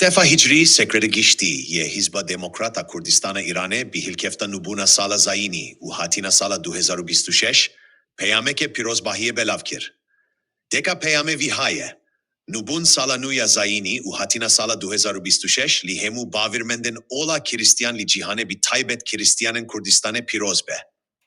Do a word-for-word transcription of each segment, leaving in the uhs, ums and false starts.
Mistefa Hicrî, sekreterê giştî yê Hizba Demokrat a Kurdistana Îranê, bi hilkefta nûbûna sala zayînî û hatina sala du hezar û bîst û şeş, peyameke pîrozbahiyê belav kir. Deka peyamê vîha ye: Nûbûn sala nû ya zayînî û hatina sala du hezar û bîst û şeş li hemû bawermendên ola Kiristiyan li cîhanê, bi taybet Kiristiyanên Kurdistanê, pîroz be.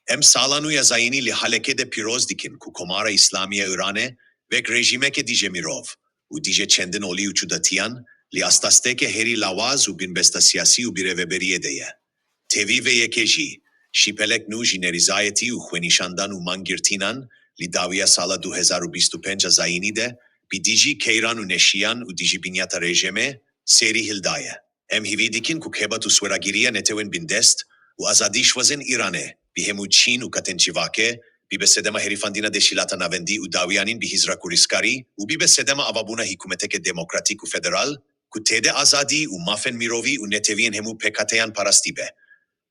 Em sala nû ya zayînî li halekê de pîroz dikin ku Komara Îslamî ya Îranê, wek rejîmeke dijî mirov û dijî çendin olî û cudatiyan, li astasteke herî lawaz û binbesta siyasî û birêveberiyê de ye. Tevî vê yekê jî, şîpelek nû ji nerîzayetî û xwenîşandan û mangirtînan, li dawiya sala du hezar û bîst û pênc a zayînî de, bi dijî keyran û neşiyan û dijî binyata rejîmê, serî hildaye. Em hîvî dikin ku xebat û sweragiriya netewên bindest û azadî şwazên Îranê, bi hemû çîn û katên civakê, bibe sedema herifandina Dehşîlata Navendî û dawiyanîn bi hizra ku rizgarî û bibe sedema avabûna hikûmeteke demokratîk û federal, ku tê de azadî û mafên mirovî û netewiyên hemû pêkhateyan parastî be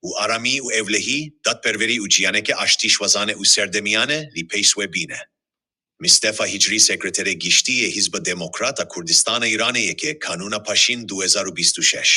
û aramî û ewlehî, dadperwerî û jiyaneke aştî şwazane û serdemiyane li pêş wê bîne. Mistefa Hicrî, sekreterê giştî yê Hizba Demokrat a Kurdistana Îranê, yekê Kanûna Paşîn du hezar û bîst û şeş.